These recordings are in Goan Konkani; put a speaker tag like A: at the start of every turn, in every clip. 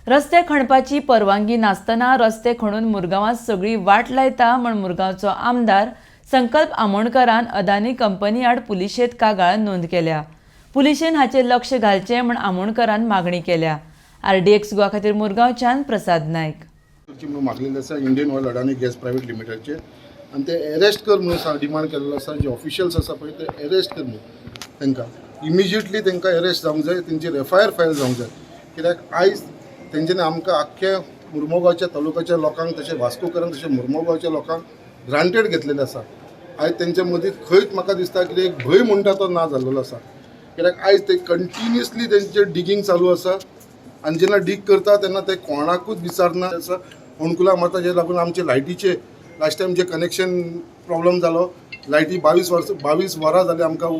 A: रस्ते खणपाची परवानगी नासतना रस्ते खणून मुरगांवांत सगळी वाट लायता म्हण मुरगांवचो आमदार संकल्प आमोणकरान अदानी कंपनी आड पुलिशेंत कागाळ नोंद केल्या. पुलिशेन हाचेर लक्ष घालचें म्हण आमोणकरान मागणी केल्या. आरडीएक्स गोवा खातीर मुरगांवच्यान प्रसाद नायक.
B: करची म्हणून मागलेली आसा Indian oil Adani gas private लिमिटेडचेर आनी ते एरेस्ट कर म्हणून डिमांड केल्लो आसा. जे ऑफिशियल्स आसा पळय, ते एरेस्ट कर म्हणून. तांकां इमिजिएटली तांकां एरेस्ट जावंक जाय, तेंचेर एफआयआर फायल जावंक जाय, कित्याक आयज तेंच्यांनी आमकां आख्ख्या मुर्मोगांवच्या तालुक्याच्या लोकांक, तशें वास्कोकरांक, तशें मुर्मोगांवच्या लोकांक ग्रांटेड घेतलेलें आसा. आयज तेंच्या मदीं खंयच म्हाका दिसता कितें एक भंय म्हणटा तो ना जाल्लो आसा, कित्याक आयज ते कंटिन्युअसली तेंचें डिगींग चालू आसा आनी जेन्ना डीग करता तेन्ना ते कोणाकूच विचारना. आसा फोंडकुलां मारता, जे लागून आमचे लायटीचे लास्ट टायम जे कनेक्शन प्रॉब्लम जालो, लायटी 22 वर्स, 22 वरां जाली आमकां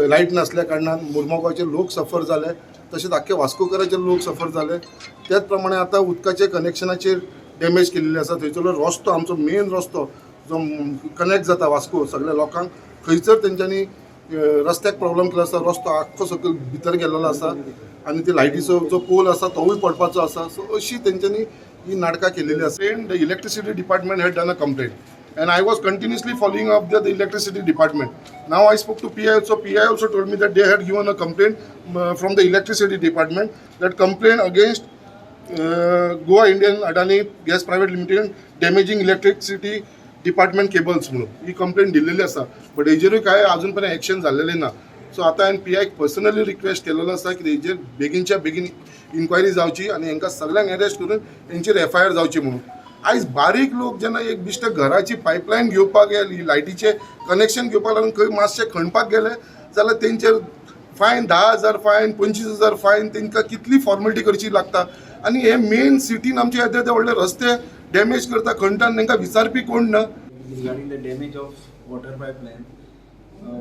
B: लायट नासल्या कारणान मुर्मोगांवचे लोक सफर जाले, तशेंच आख्खे वास्कोकराचे लोक सफर जाले. त्याच प्रमाणे आतां उदकाचे कनेक्शनाचेर डॅमेज केल्ले आसा. थंयसरलो रस्तो, आमचो मेन रस्तो जो कनेक्ट जाता वास्को सगळ्या लोकांक, थंयसर तेंच्यांनी रस्त्याक प्रॉब्लम केलो आसा. रस्तो आख्खो सकयल भितर गेल्लो आसा आनी ते लायटीचो जो पोल आसा तोवूय पडपाचो आसा. सो अशी तेंच्यांनी ही नाटकां केलेली आसा. The electricity department had done a complaint and I was continuously following up the electricity department. Now I spoke to PI also. PI also told me that they had given a complaint from the electricity department, that complaint against Goa Indian Adani Gas Private Limited damaging electricity department cables म्हणून ही कंप्लेंट दिलेली आसा. बट हेजेरूय काय अजून पर्यंत एक्शन जाल्लेलें ना. सो आतां हांवें पीआयक पर्सनली रिक्वेस्ट केलेलो आसा की हेजेर बेगीनच्या बेगीन इन्क्वायरी जावची आनी हेंकां सगळ्यांक अरेस्ट करून हेंचेर एफआयआर जावची म्हणून. आयज बारीक लोक जेन्ना एक बिश्ट घराची पायपलायन घेवपाक गेली, लायटीचें कनेक्शन घेवपाक लागून खंय मातशें खणपाक गेले जाल्यार तेंचेर फायन, 10,000 फायन, 25,000 फायन. तांकां कितली फॉर्मेलिटी करची लागता आनी हे मेन सिटीन आमचे येदे येदे व्हडले रस्ते डॅमेज करता, खणटा आनी तांकां विचारपी कोण ना.
C: Regarding the damage of water pipeline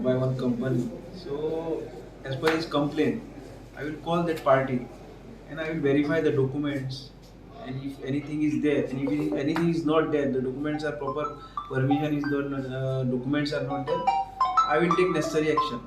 C: by one company. So, as per his complaint, I will call that party and I will verify the documents. And if anything is there, and if anything is not there, the documents are proper, permission is not, documents are not there, I will take necessary action.